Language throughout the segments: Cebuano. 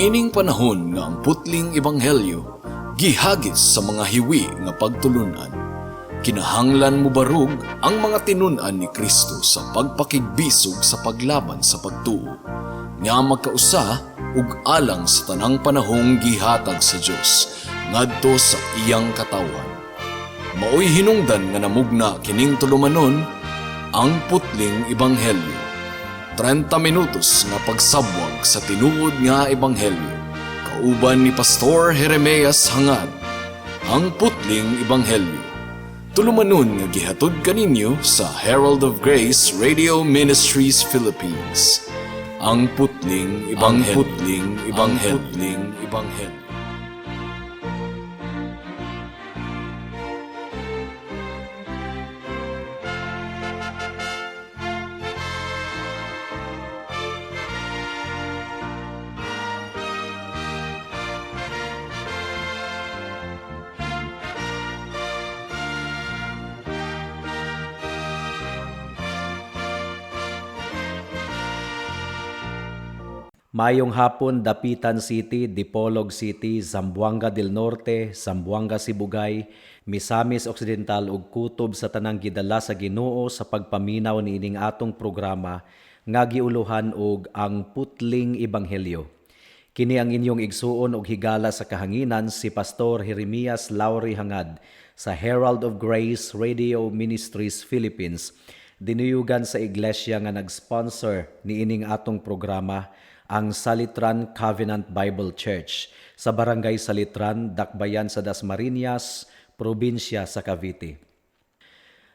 Niining panahon nga ang putling ebanghelyo gihagis sa mga hiwi nga pagtulunan, kinahanglan mobarog ang mga tinun-an ni Kristo sa pagpakigbisog sa paglaban sa pagtuo nga magkausa ug alang sa tanang panahong gihatag sa Dios ngadto sa iyang katawhan. Maoy hinungdan nga namugna kining tulumanon, Ang Putling Ebanghelyo. 30 minutos nga pagsabwag sa tinuod nga ebanghelyo. Kauban ni Pastor Jeremias Hangad. Ang Putling Ebanghelyo. Tulumanon nga gihatod kaninyo sa Herald of Grace Radio Ministries Philippines. Ang Putling Ebanghelyo. Ang Putling Ebanghelyo. Putling Ebanghelyo. Mayong hapon, Dapitan City, Dipolog City, Zamboanga del Norte, Zamboanga Sibugay, Misamis Occidental ug kutob sa tanang gidala sa Ginoo sa pagpaminaw niining atong programa nga giuluhan og Ang Putling Ebanghelyo. Kini ang inyong igsuon og higala sa kahanginan, si Pastor Jeremias Lauri Hangad sa Herald of Grace Radio Ministries Philippines. Dinuyugan sa iglesia nga nag-sponsor niining atong programa, ang Salitran Covenant Bible Church sa Barangay Salitran, Dakbayan sa Dasmariñas, probinsya sa Cavite.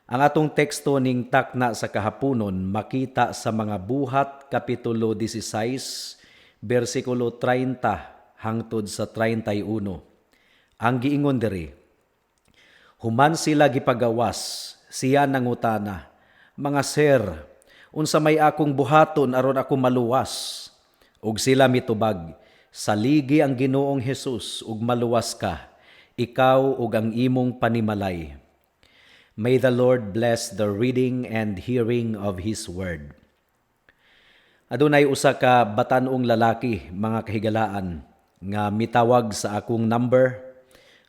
Ang atong teksto ning takna sa kahaponon makita sa Mga Buhat Kapitulo 16, bersikulo 30 hangtod sa 31. Ang giingon diri, "Human sila gipagawas, siya nangutana, 'Mga sir, unsa may akong buhaton aron ako maluwas?' Ug sila mitubag, 'Saligi ang Ginoong Hesus ug maluwas ka, ikaw ug ang imong panimalay.'" May the Lord bless the reading and hearing of His Word. Adunay usa ka batan-ong lalaki, mga kahigalaan, nga mitawag sa akong number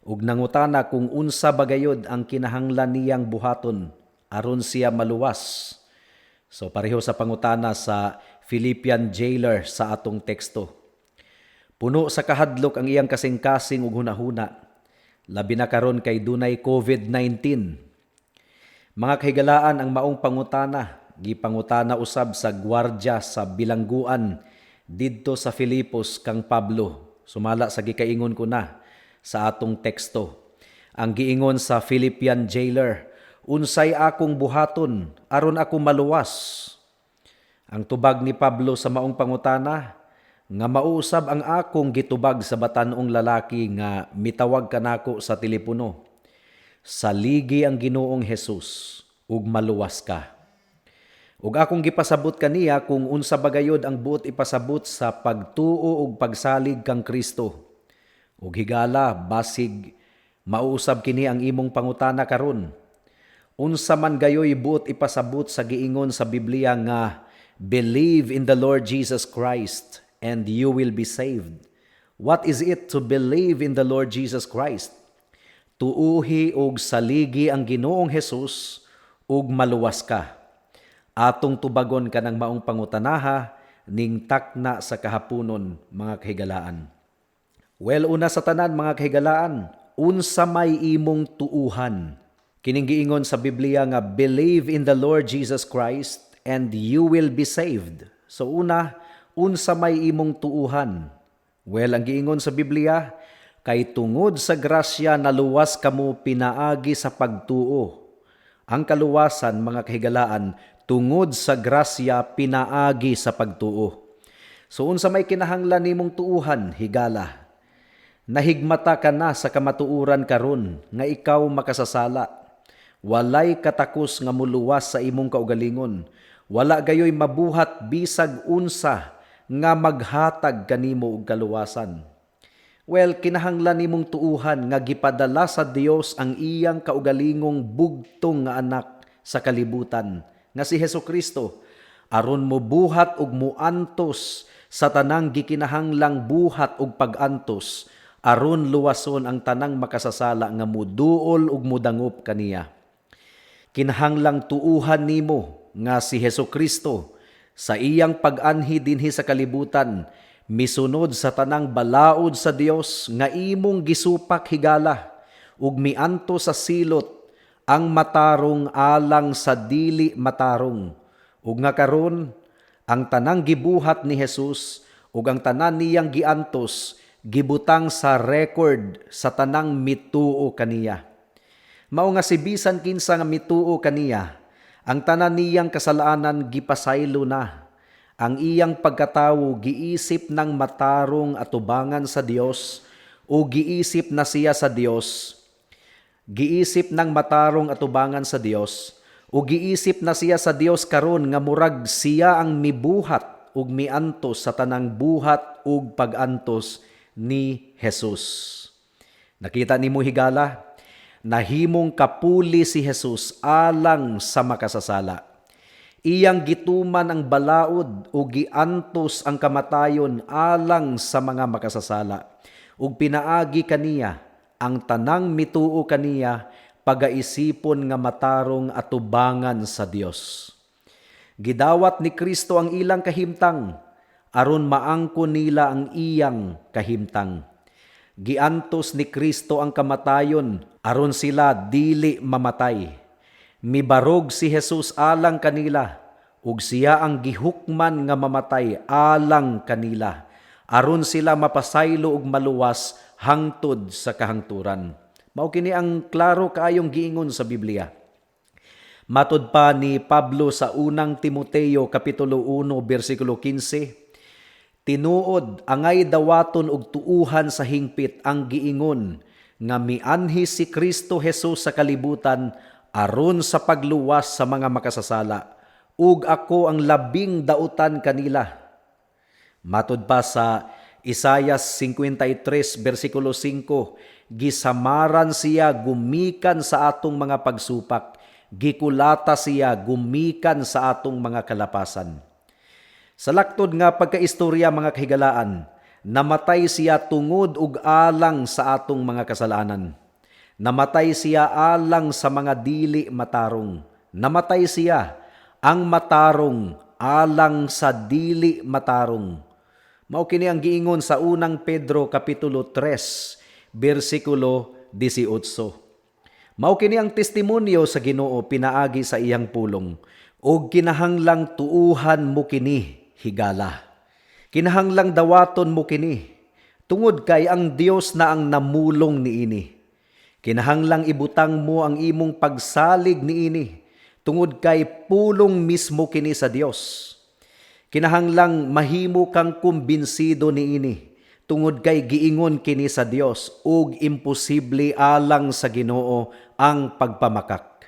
ug nangutana kung unsa bagayod ang kinahanglan niyang buhaton aron siya maluwas. So pareho sa pangutana sa Philippian jailer sa atong teksto. Puno sa kahadlok ang iyang kasing-kasing ug hunahuna. Labi na karon kay dunay COVID-19. Mga kahigalaan, ang maong pangutana gipangutana usab sa gwardya sa bilangguan didto sa Filipos kang Pablo. Sumala sa gikaingon ko na sa atong teksto. Ang giingon sa Philippian jailer, "Unsay akong buhaton aron ako maluwas?" Ang tubag ni Pablo sa maong pangutana nga mauusab ang akong gitubag sa batan-ong lalaki nga mitawag kanako sa telepono. Saligi ang Ginoong Hesus ug maluwas ka. Ug akong gipasabot kaniya kung unsa bagayod ang buot ipasabot sa pagtuo ug pagsalig kang Kristo. Ug higala, basig mauusab kini ang imong pangutana karon. Unsa man gayoy buot ipasabot sa giingon sa Biblia nga "Believe in the Lord Jesus Christ and you will be saved"? What is it to believe in the Lord Jesus Christ? Tuuhi og saligi ang Ginoong Hesus ug maluwas ka. Atong tubagon kanang maong pangutanaha ning takna sa kahaponon, mga kahigalaan. Well, una sa tanan, mga kahigalaan, unsa may imong tuuhan? Kining giingon sa Biblia nga "Believe in the Lord Jesus Christ and you will be saved." So una, unsa may imong tuuhan? Well, ang giingon sa Biblia, "Kay tungod sa grasya naluwas kamo pinaagi sa pagtuo." Ang kaluwasan, mga kahigalaan, tungod sa grasya pinaagi sa pagtuo. So unsa may kinahanglan nimong tuuhan, higala? Nahigmata ka na sa kamatuoran karon nga ikaw makasasala. Walay katakos nga muluwas sa imong kaugalingon. Wala gayoy mabuhat bisag unsa nga maghatag kanimo og kaluwasan. Well, kinahanglan nimong tuuhan nga gipadala sa Dios ang iyang kaugalingong bugtong nga anak sa kalibutan nga si Hesus Kristo aron mobuhat ug muantos sa tanang gikinahanglang buhat ug pag-antos aron luwason ang tanang makasasala nga muduol ug mudangop kaniya. Kinahanglang tuuhan nimo nga si Hesus Kristo sa iyang pag-anhi dinhi sa kalibutan misunod sa tanang balaod sa Dios nga imong gisupak, higala, ug miantos sa silot ang matarong alang sa dili matarong, ug nga karon ang tanang gibuhat ni Jesus ug ang tanan niyang giantos gibutang sa record sa tanang mituo kaniya. Mao nga si bisan kinsa nga mituo kaniya, ang tanan niyang kasalanan gipasaylo na. Ang iyang pagkatawo giisip ng matarong atubangan sa Dios o giisip na siya sa Dios. Giisip ng matarong atubangan sa Dios o giisip na siya sa Dios karon nga murag siya ang mibuhat ug miantos sa tanang buhat ug pagantos ni Jesus. Nakita nimo, higala, nahimong kapuli si Jesus alang sa makasasala. Iyang gituman ang balaod o giantos ang kamatayon alang sa mga makasasala. Ug pinaagi kaniya ang tanang mituo kaniya pagaisipon nga matarong atubangan sa Dios. Gidawat ni Kristo ang ilang kahimtang aron maangkon nila ang iyang kahimtang. Giantos ni Kristo ang kamatayon aron sila dili mamatay. Mibarog si Jesus alang kanila ug siya ang gihukman nga mamatay alang kanila aron sila mapasaylo ug maluwas hangtod sa kahangturan. Mao kini ang klaro kaayong giingon sa Biblia. Matod pa ni Pablo sa Unang Timoteo kapitulo 1 bersikulo 15, "Tinuod, angay dawaton og tuuhan sa hingpit ang giingon nga mianhi si Kristo Jesus sa kalibutan aron sa pagluwas sa mga makasasala, ug ako ang labing dautan kanila." Matod pa sa Isayas 53 bersikulo 5, "Gisamaran siya gumikan sa atong mga pagsupak, gikulata siya gumikan sa atong mga kalapasan." Sa laktod nga pagkaistorya, mga kahigalaan, namatay siya tungod ug alang sa atong mga kasalanan. Namatay siya alang sa mga dili matarong. Namatay siya ang matarong alang sa dili matarong. Mao kini ang giingon sa Unang Pedro kapitulo 3 bersikulo 18. Mao kini ang testimonyo sa Ginoo pinaagi sa iyang pulong, ug kinahanglang tuuhan mo kini, higala. Kinahanglang dawaton mo kini tungod kay ang Dios na ang namulong niini. Kinahanglang ibutang mo ang imong pagsalig niini tungod kay pulong mismo kini sa Dios. Kinahanglang mahimo kang kumbinsido niini tungod kay giingon kini sa Dios ug imposible alang sa Ginoo ang pagpamakak.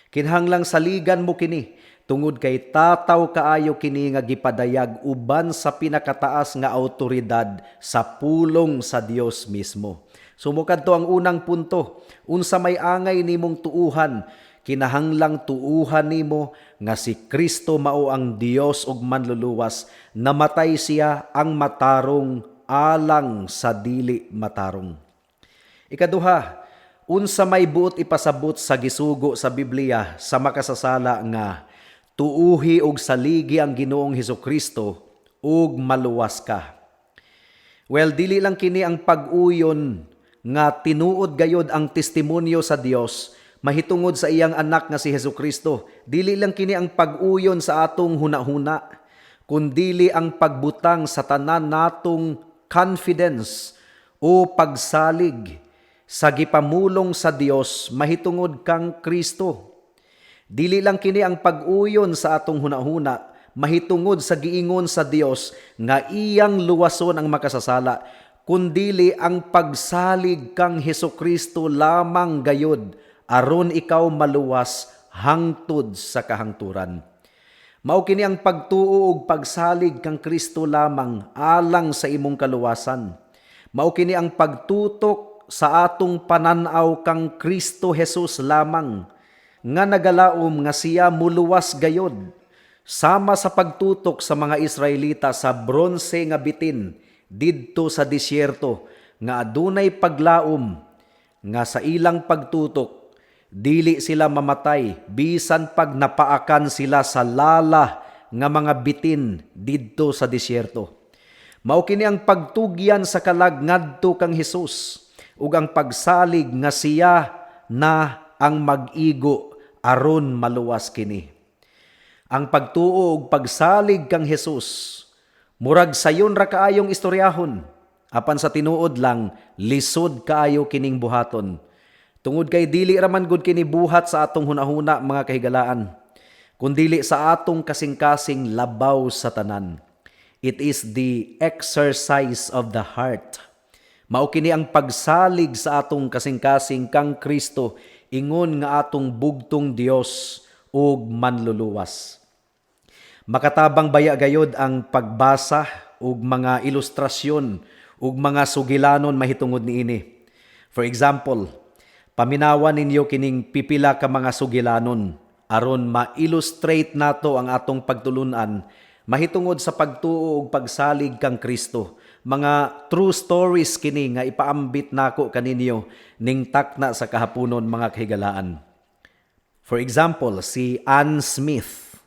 Kinahanglang saligan mo kini tungod kay tataw kaayo kini nga gipadayag uban sa pinakataas nga autoridad sa pulong sa Dios mismo. So mokadto ang unang punto, unsa may angay nimong tuuhan? Kinahanglang tuuhan nimo nga si Kristo mao ang Dios ug Manluluwas. Namatay siya ang matarong alang sa dili matarong. Ikaduha, unsa may buot ipasabot sa gisugo sa Biblia sa makasasala nga tuuhi og saligi ang Ginoong Hesukristo ug maluwas ka? Well, dili lang kini ang pag-uyon nga tinuod gayod ang testimonyo sa Dios mahitungod sa iyang anak nga si Hesukristo. Dili lang kini ang pag-uyon sa atong hunahuna, kundili ang pagbutang sa tanan natong confidence o pagsalig sa gipamulong sa Dios mahitungod kang Kristo. Dili lang kini ang pag-uyon sa atong hunahuna mahitungod sa giingon sa Dios nga iyang luwason ang makasasala, kundili ang pagsalig kang Hesukristo lamang gayod aron ikaw maluwas hangtod sa kahangturan. Mao kini ang pagtuo ug pagsalig kang Kristo lamang alang sa imong kaluwasan. Mao kini ang pagtutok sa atong pananaw kang Kristo Jesus lamang nga nagalaom nga siya muluwas gayod. Sama sa pagtutok sa mga Israelita sa bronse nga bitin didto sa disyerto nga adunay paglaom nga sa ilang pagtutok dili sila mamatay bisan pag napaakan sila sa lala nga mga bitin didto sa disyerto. Mao kini ang pagtugyan sa kalag ngadto kang Hesus ug ang pagsalig nga siya na ang mag-igo aron maluwas kini. Ang pagtuo ug pagsalig kang Hesus murag sayon ra kaayong istoryahon, apan sa tinuod lang lisod kaayo kining buhaton. Tungod kay dili ra man gud kini buhat sa atong hunahuna, mga kahigalaan, kundili sa atong kasing-kasing labaw sa tanan. It is the exercise of the heart. Mao kini ang pagsalig sa atong kasing-kasing kang Kristo ingon nga atong bugtong Dios ug manluluwas. Makatabang baya gayod ang pagbasa ug mga ilustrasyon ug mga sugilanon mahitungod niini. For example, paminawan ninyo kining pipila ka mga sugilanon aron ma-illustrate nato ang atong pagtulunan mahitungod sa pagtuo ug pagsalig kang Kristo. Mga true stories kini nga ipaambit nako kaninyo ning takna sa kahaponon, mga kahigalaan. For example, si Ann Smith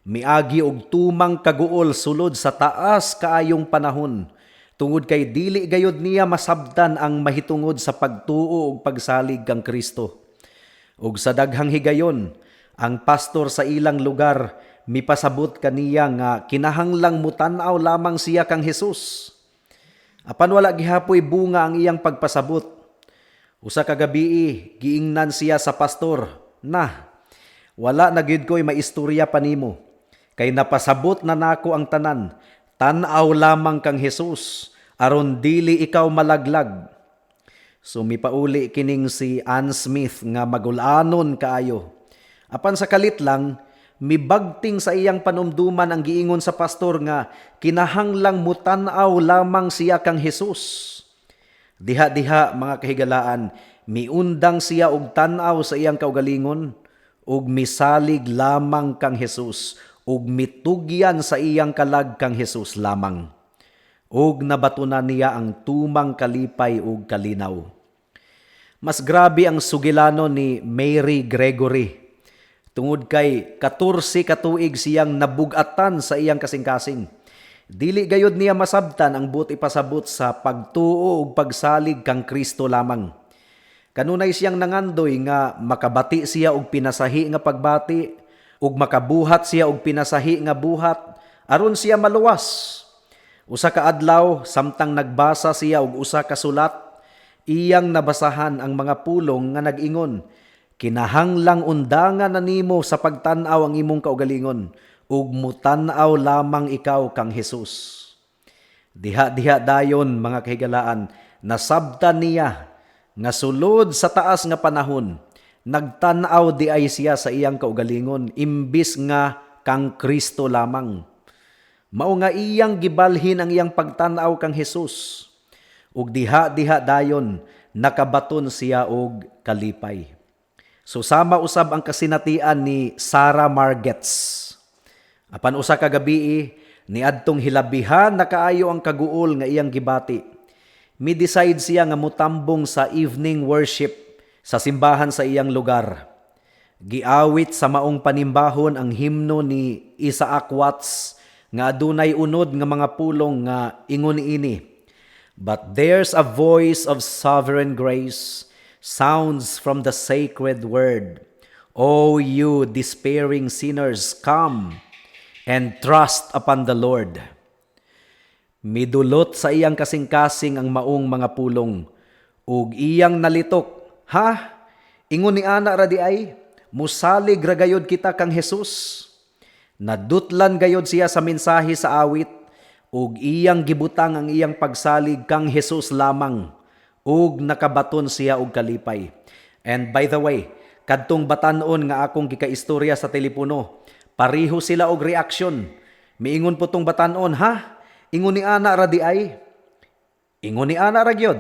miagi og tumang kaguol sulod sa taas kaayong panahon tungod kay dili gayod niya masabtan ang mahitungod sa pagtuo ug pagsalig kang Kristo. Ug sa daghang higayon, ang pastor sa ilang lugar mipasabot kaniya nga kinahanglang mutan-aw lamang siya kang Hesus. Apan wala gihapoy bunga ang iyang pagpasabot. Usa ka gabii, giingnan siya sa pastor, "Na, wala na gyud ko'y maistorya pa nimo. Kay napasabot na nako ang tanan. Tan-aw lamang kang Hesus aron dili ikaw malaglag." So mipauli kining si Ann Smith nga magulanon kaayo. Apan sa kalit lang, mibagting sa iyang panumduman ang giingon sa pastor nga kinahanglang mutan-aw lamang siya kang Hesus. Diha-diha, mga kahigalaan, miundang siya og tan-aw sa iyang kaugalingon ug misalig lamang kang Hesus ug mitugyan sa iyang kalag kang Hesus lamang. Ug nabatunan niya ang tumang kalipay ug kalinaw. Mas grabe ang sugilano ni Mary Gregory. Tungod kay 14 ka tuig siyang nabugatan sa iyang kasing-kasing. Dili gayod niya masabtan ang buot ipasabot sa pagtuo ug pagsalig kang Kristo lamang. Kanunay siyang nangandoy nga makabati siya og pinasahi nga pagbati ug makabuhat siya og pinasahi nga buhat aron siya maluwas. Usa ka adlaw, samtang nagbasa siya og usa ka sulat, iyang nabasahan ang mga pulong nga nag-ingon, "Kinahanglang undangan na nimo sa pagtan-aw ang imong kaugalingon ug mutan-aw lamang ikaw kang Hesus." Diha-diha dayon, mga kahigalaan, nasabtan niya nga sulod sa taas nga panahon, nagtan-aw di ay siya sa iyang kaugalingon imbis nga kang Kristo lamang. Mao nga iyang gibalhin ang iyang pagtan-aw kang Hesus. Ug diha-diha dayon nakabaton siya og kalipay. So sama usab ang kasinatian ni Sarah Margetts. Apan usa ka gabii, niadtong hilabihan na kaayo ang kaguol nga iyang gibati, mi-decide siya nga mutambong sa evening worship sa simbahan sa iyang lugar. Giawit sa maong panimbahon ang himno ni Isaac Watts nga adunay unod nga mga pulong nga ingon ini: "But there's a voice of sovereign grace sounds from the sacred word. Oh, you despairing sinners, come and trust upon the Lord." Midulot sa iyang kasing-kasing ang maong mga pulong ug iyang nalitok, "Ha? Ingon ni ana ra di ay, musalig ra gayod kita kang Hesus?" Nadutlan gayod siya sa mensahe sa awit ug iyang gibutang ang iyang pagsalig kang Hesus lamang ug nakabaton siya og kalipay. And by the way, kadtong batan-on nga akong gikaistorya sa telepono, pareho sila og reaksyon. Miingon po tong batan-on, "Ha? Ingon ni ana ra di ay?" Ingon ni ana ra gyud.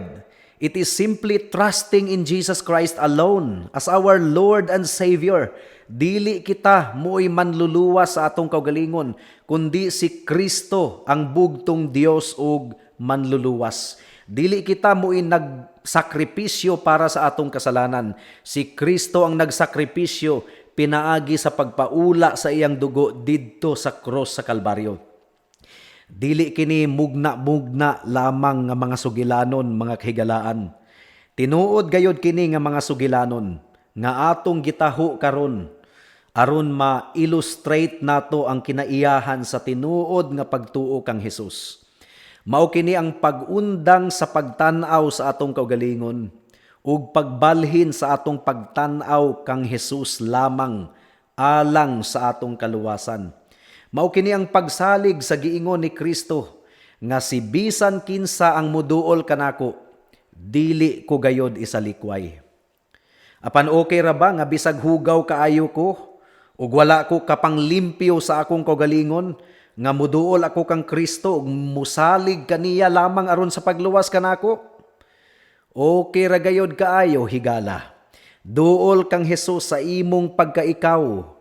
It is simply trusting in Jesus Christ alone as our Lord and Savior. Dili kita mo'y manluluwas sa atong kaugalingon, kundi si Kristo ang bugtong Dios ug manluluwas. Dili kita mo'y nagsakripisyo para sa atong kasalanan. Si Kristo ang nagsakripisyo pinaagi sa pagpaula sa iyang dugo didto sa cross sa Kalbaryo. Dili kini mugna-mugna lamang nga mga sugilanon, mga kahigalaan. Tinuod gayod kini nga mga sugilanon nga atong gitaho karon aron ma-illustrate nato ang kinaiyahan sa tinuod nga pagtuo kang Hesus. Mao kini ang pag-undang sa pagtan-aw sa atong kaugalingon ug pagbalhin sa atong pagtan-aw kang Hesus lamang alang sa atong kaluwasan. Mao kini ang pagsalig sa giingon ni Kristo nga si bisan kinsa ang muduol kanako, dili ko gayod isalikway. Apan okay ra ba nga bisag hugaw kaayo ko ug wala ko kapanglimpyo sa akong kaugalingon nga muduol ako kang Kristo ug musalig kaniya lamang aron sa pagluwas kanako? Okay ra gayod kaayo, higala. Duol kang Hesus sa imong pagkaikaw.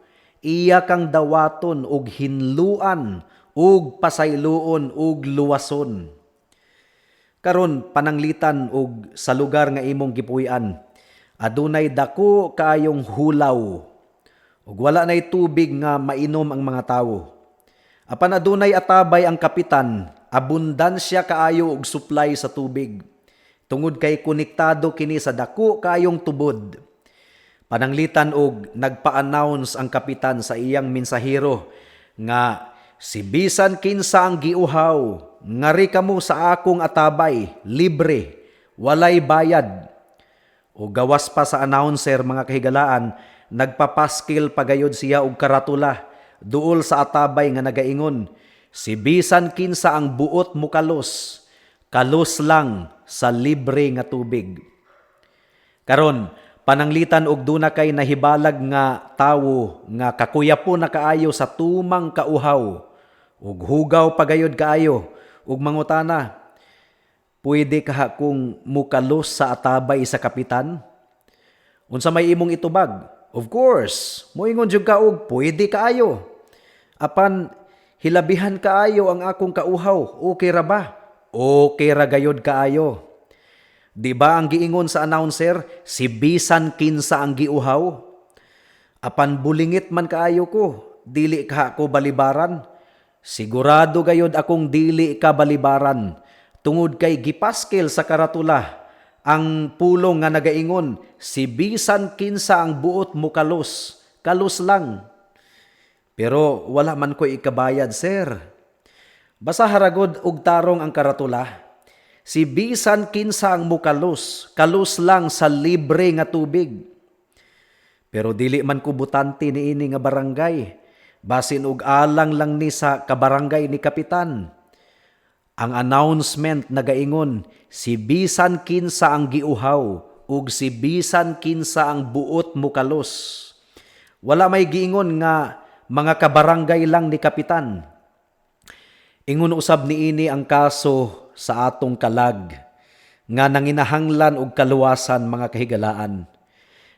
Iya kang dawaton ug hinluan ug pasayloon ug luwason. Karon, pananglitan og sa lugar nga imong gipuy-an, adunay dako kaayong hulaw ug wala nay tubig nga mainom ang mga tawo. Apan adunay atabay ang kapitan, abundansya kaayo og supply sa tubig. Tungod kay konektado kini sa dako kaayong tubod. Pananglitan og nagpa-announce ang kapitan sa iyang mensahero nga si bisan kinsa ang giuhaw, ngari kamo sa akong atabay, libre, walay bayad. O gawas pa sa announcer, mga kahigalaan, nagpapaskil pagayod siya og karatula duol sa atabay nga nagaingon, si bisan kinsa ang buot mukalos, kalos lang sa libre nga tubig. Karon, pananglitan og duna kay nahibalag nga tawo nga kakuyapo na kaayo sa tumang kauhaw ug hugaw pagayod kaayo ug mangutana, "Pwede kaha kong mukalos sa atabay sa kapitan?" Unsa may imong itubag? Of course, moingon jud ka og pwede kaayo. Apan hilabihan kaayo ang akong kauhaw, okay ra ba? Okay ra gayod kaayo. Di ba ang giingon sa announcer, si bisan kinsa ang giuhaw? Apan bulingit man kaayo ko, dili ka ko balibaran. Sigurado gayod akong dili ka balibaran. Tungod kay gipaskil sa karatula ang pulong nga nagaingon, si bisan kinsa ang buot mo kalos, kalos lang. Pero wala man ko ikabayad, sir. Basa haragod og tarong ang karatula. Si bisan kinsa ang mukalos, kalos lang sa libre nga tubig. Pero dili man ko butante niini nga barangay. Basin og alang lang ni sa kabarangay ni kapitan. Ang announcement nagaingon, si bisan kinsa ang giuhaw ug si bisan kinsa ang buot mukalos. Wala may giingon nga mga kabarangay lang ni kapitan. Ingon usab niini ang kaso sa atong kalag nga nanginahanglan og kaluwasan, mga kahigalaan.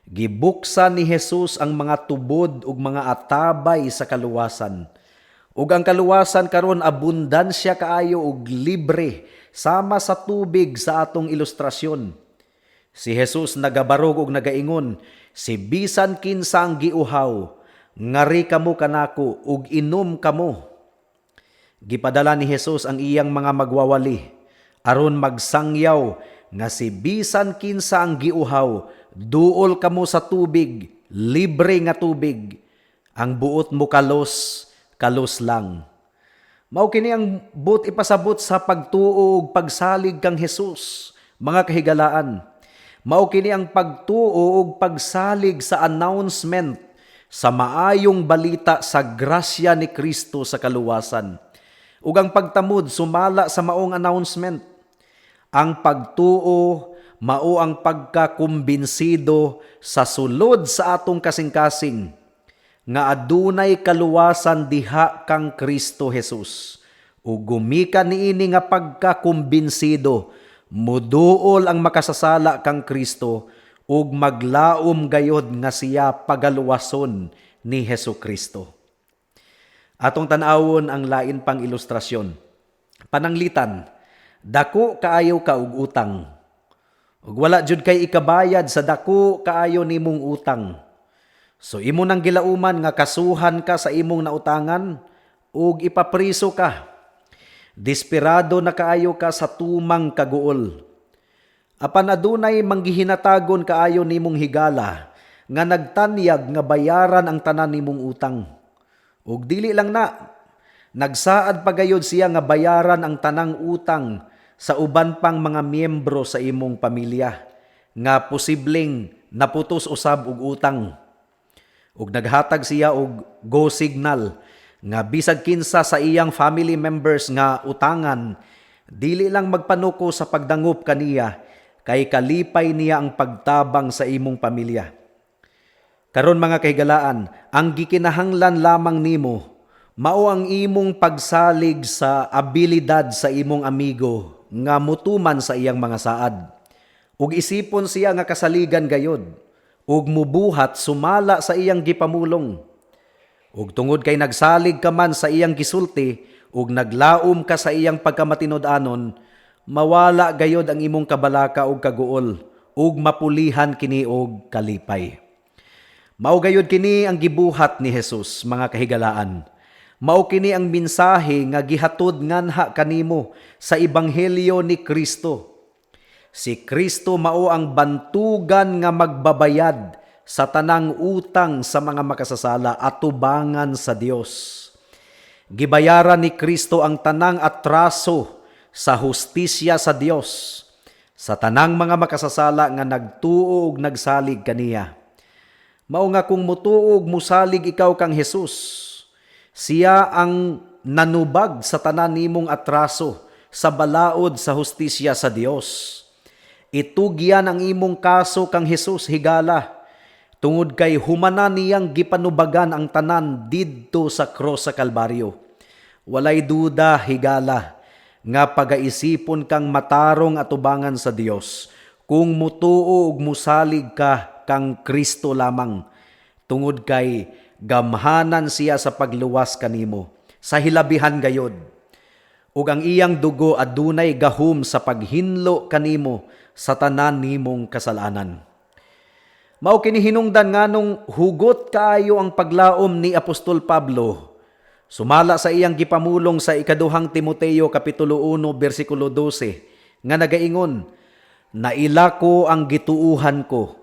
Gibuksan ni Jesus ang mga tubod ug mga atabay sa kaluwasan. Ug ang kaluwasan karon abundansya kaayo ug libre sama sa tubig sa atong ilustrasyon. Si Jesus nagabarog og nagaingon, si bisan kinsa ang giuhaw, ngari kamo kanako ug inom kamo. Gipadala ni Jesus ang iyang mga magwawali aron magsangyaw nga si bisan kinsa ang giuhaw, duol kamo sa tubig, libre nga tubig. Ang buot mo kalos, kalos lang. Mao kini ang buot ipasabot sa pagtuo ug pagsalig kang Jesus, mga kahigalaan. Mao kini ang pagtuo ug pagsalig sa announcement sa maayong balita sa grasya ni Kristo sa kaluwasan. Ug ang pagtamod sumala sa maong announcement. Ang pagtuo mao ang pagkakumbinsido sa sulod sa atong kasing-kasing nga adunay kaluwasan diha kang Kristo Jesus. Ug gumikan niini nga pagkakumbinsido, Muduol ang makasasala kang Kristo ug maglaom gayod nga siya pagaluwason ni Hesus Kristo. Atong tan-awon ang lain pang ilustrasyon. Pananglitan, dako kaayo ka og utang. Ug wala jud kay ikabayad sa dako kaayo nimong utang. So imo nang gilauman nga kasuhan ka sa imong nautangan ug ipapriso ka. Desperado na kaayo ka sa tumang kaguol. Apan adunay manggihinatagon kaayo nimong higala nga nagtanyag nga bayaran ang tanan nimong utang. Ug dili lang na, nagsaad pagayod siya nga bayaran ang tanang utang sa uban pang mga miyembro sa imong pamilya nga posibleng naputos usab og utang. Ug naghatag siya og go signal nga bisag kinsa sa iyang family members nga utangan, dili lang magpanuko sa pagdangop kaniya kay kalipay niya ang pagtabang sa imong pamilya. Karon, mga kahigalaan, ang gikinahanglan lamang nimo mao ang imong pagsalig sa abilidad sa imong amigo nga mutuman sa iyang mga saad. Ug isipon siya nga kasaligan gayod ug mubuhat sumala sa iyang gipamulong. Ug tungod kay nagsalig ka man sa iyang gisulti ug naglaom ka sa iyang pagkamatinud-anon, mawala gayod ang imong kabalaka ug kaguol ug mapulihan kini og kalipay. Mao gayod kini ang gibuhat ni Jesus, mga kahigalaan. Mao kini ang mensahe nga gihatod nganha kanimo sa ebanghelyo ni Kristo. Si Kristo mao ang bantugan nga magbabayad sa tanang utang sa mga makasasala atubangan sa Dios. Gibayaran ni Kristo ang tanang atraso sa hustisya sa Dios sa tanang mga makasasala nga nagtuo ug nagsalig kaniya. Mao nga kung mutuo ug musalig ikaw kang Jesus, siya ang nanubag sa tanan nimong atraso sa balaod sa hustisya sa Dios. Itugyan ang imong kaso kang Jesus, higala, tungod kay humana niyang gipanubagan ang tanan didto sa cross sa Kalbaryo. Walay duda, higala, nga pagaisipon kang matarong atubangan sa Dios kung mutuo ug musalig ka kang Kristo lamang, tungod kay gamhanan siya sa pagluwas kanimo sa hilabihan gayod ug ang iyang dugo adunay gahom sa paghinlo kanimo sa tanan nimong kasalanan. Mao kini hinungdan nganong hugot kaayo ang paglaom ni Apostol Pablo sumala sa iyang gipamulong sa ikaduhang Timoteo kapitulo 1 bersikulo 12 nga nagaingon, "Naila ko ang gituuhan ko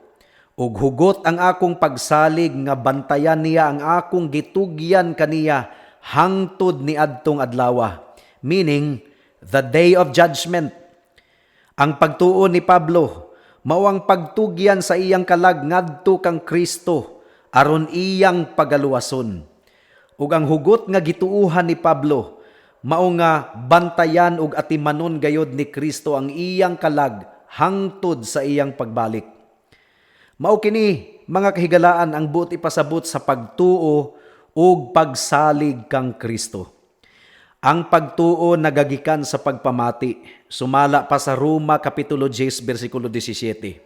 ug hugot ang akong pagsalig nga bantayan niya ang akong gitugyan kaniya hangtod ni adtong adlawa," meaning the day of judgment. Ang pagtuo ni Pablo mao ang pagtugyan sa iyang kalag ngadto kang Kristo aron iyang pagaluwason. Ug ang hugot nga gituuhan ni Pablo mao nga bantayan ug atimanon gayod ni Kristo ang iyang kalag hangtod sa iyang pagbalik. Mao kini, mga kahigalaan, ang buot ipasabot sa pagtuo ug pagsalig kang Kristo. Ang pagtuo nagagikan sa pagpamati. Sumala pa sa Roma kapitulo 10 bersikulo 17.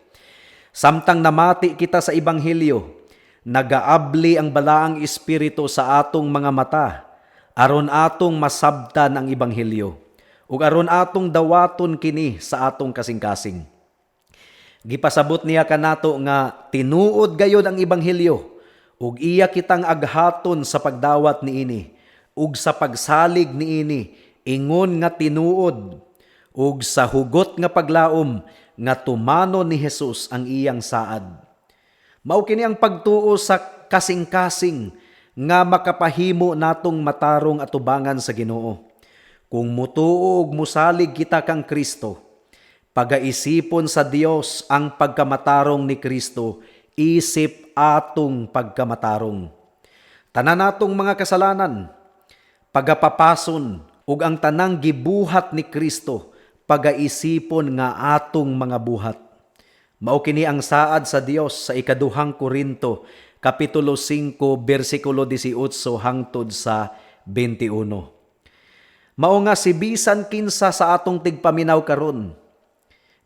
Samtang namati kita sa ebanghelyo, nagaabli ang balaang espiritu sa atong mga mata aron atong masabtan ang ebanghelyo ug aron atong dawaton kini sa atong kasing-kasing. Gipasabot niya kanato nga tinuod gayod ang ebanghelyo ug iya kitang aghaton sa pagdawat niini ug sa pagsalig niini ingon nga tinuod ug sa hugot nga paglaom nga tumanon ni Jesus ang iyang saad. Mao kini ang pagtuo sa kasing-kasing nga makapahimo natong matarong atubangan sa Ginoo. Kung mutuo ug musalig kita kang Kristo, pagaisipon sa Dios ang pagkamatarong ni Kristo isip atong pagkamatarong. Tanan natong mga kasalanan pagapapason ug ang tanang gibuhat ni Kristo pagaisipon nga atong mga buhat. Mao kini ang saad sa Dios sa ikaduhang Korinto kapitulo 5 bersikulo 18 hangtod sa 21. Mao nga si bisan kinsa sa atong tigpaminaw karon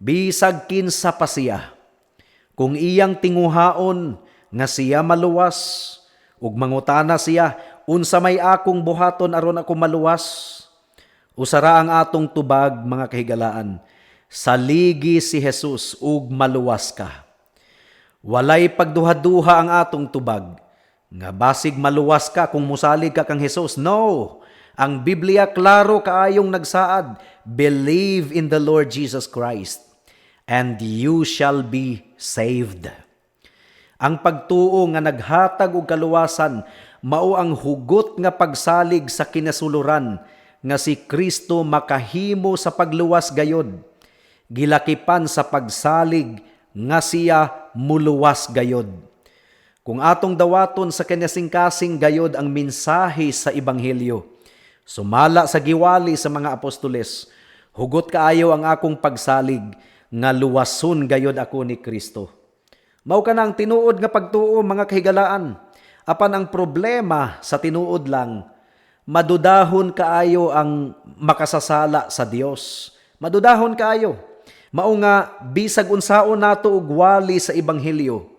Bisag kinsa pa siya, kung iyang tinguhaon nga siya maluwas, ug mangutana siya, "Unsa may akong buhaton aron ako maluwas?" Usara ang atong tubag, mga kahigalaan: "Saligi si Jesus ug maluwas ka." Walay pagduha-duha ang atong tubag nga basig maluwas ka kung musalig ka kang Jesus. No! Ang Biblia klaro kaayong nagsaad, "Believe in the Lord Jesus Christ and you shall be saved." Ang pagtuo nga naghatag og kaluwasan mao ang hugot nga pagsalig sa kinasuluran nga si Kristo makahimo sa pagluwas gayod. Gilakipan sa pagsalig nga siya muluwas gayod. Kung atong dawaton sa kinasingkasing gayod ang mensahe sa ebanghelyo, sumala sa giwali sa mga apostoles, hugot kaayo ang akong pagsalig nga luwason gayod ako ni Kristo. Mao kana ang tinuod nga pagtuo, mga kahigalaan. Apan ang problema sa tinuod lang, madudahon kaayo ang makasasala sa Dios. Madudahon kaayo. Mao nga bisag unsaon nato og wali sa ebanghelyo,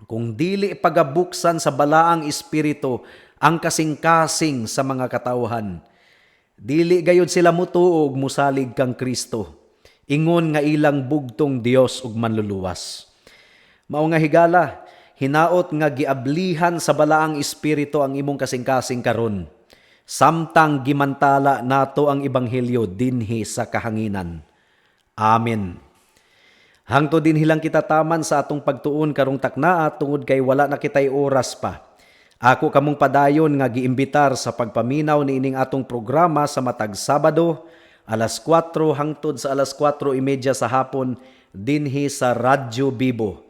kung dili pagabuksan sa Balaang Espiritu ang kasing-kasing sa mga katawhan, dili gayud sila mutuo ug musalig kang Kristo ingon nga ilang bugtong Dios ug manluluwas. Mao nga higala, hinaot nga giablihan sa Balaang Espiritu ang imong kasing-kasing karon, samtang gimantala nato ang ebanghelyo dinhi sa kahanginan. Amen. Hangtod dinhi lang kita taman sa atong pagtuon karong taknaa tungod kay wala na kitay oras pa. Ako kamong padayon nga giimbitar sa pagpaminaw niining atong programa sa matag Sabado, alas 4 hangtod sa alas 4:30 sa hapon dinhi sa Radyo Bibo.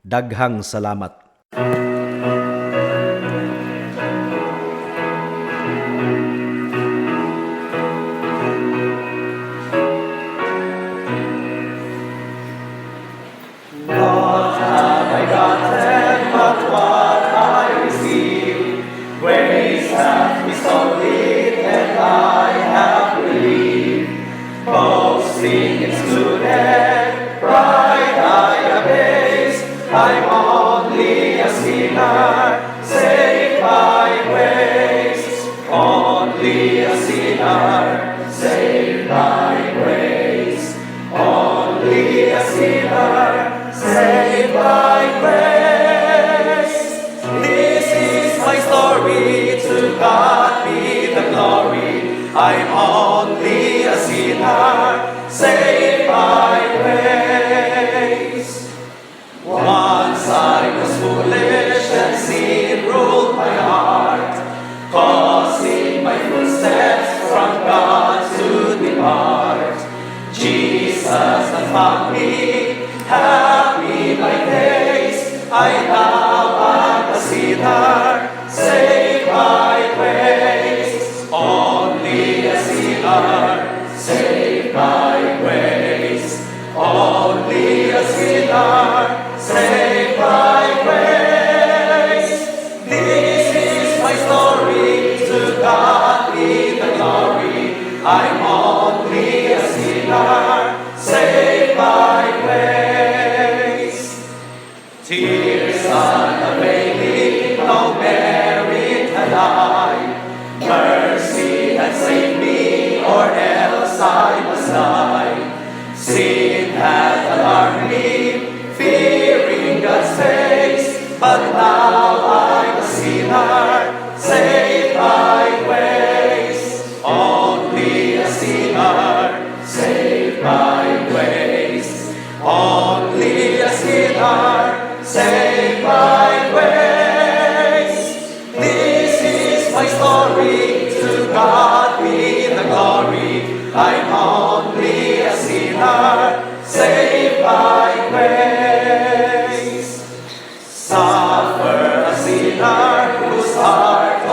Daghang salamat. Naught have I gotten but what I received. Grace hath bestowed it, and I have believed. Boasting excluded, pride I abase. I'm only a sinner, saved by grace. Only a sinner, saved by grace. Only a sinner, saved by grace. This is my story, to God be the glory. I'm only a sinner, saved by grace. Once I was foolish and sin ruled my heart, causing my footsteps from God to depart. Jesus has found me, happy my days. I now am a sinner, saved by grace. Only a sinner, saved by grace. Only a sinner, saved by grace. This is my story, to God be the glory. I'm only a sinner, saved by grace. Tears unavailing, no merit had I. Mercy had saved me, or else I must die. Sin had alarmed me, fearing God's face, but now I'm a sinner, saved by grace. Only a sinner, saved by grace. Only a sinner, saved by grace. This is my story, to God be the glory. I'm only a sinner, saved by grace. Suffer a sinner whose heart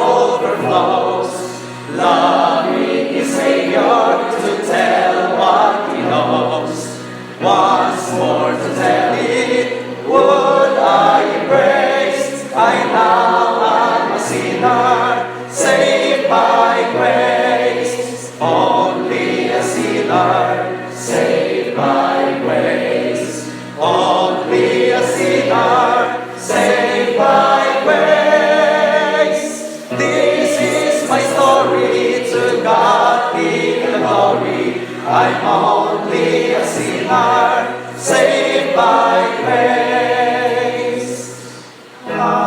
I'm only a sinner saved by grace. Amen.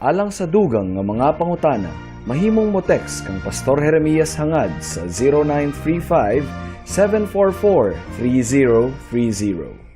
Alang sa dugang nga mga pangutana, mahimong mo text kang Pastor Jeremias Hangad sa 0935 744 3030.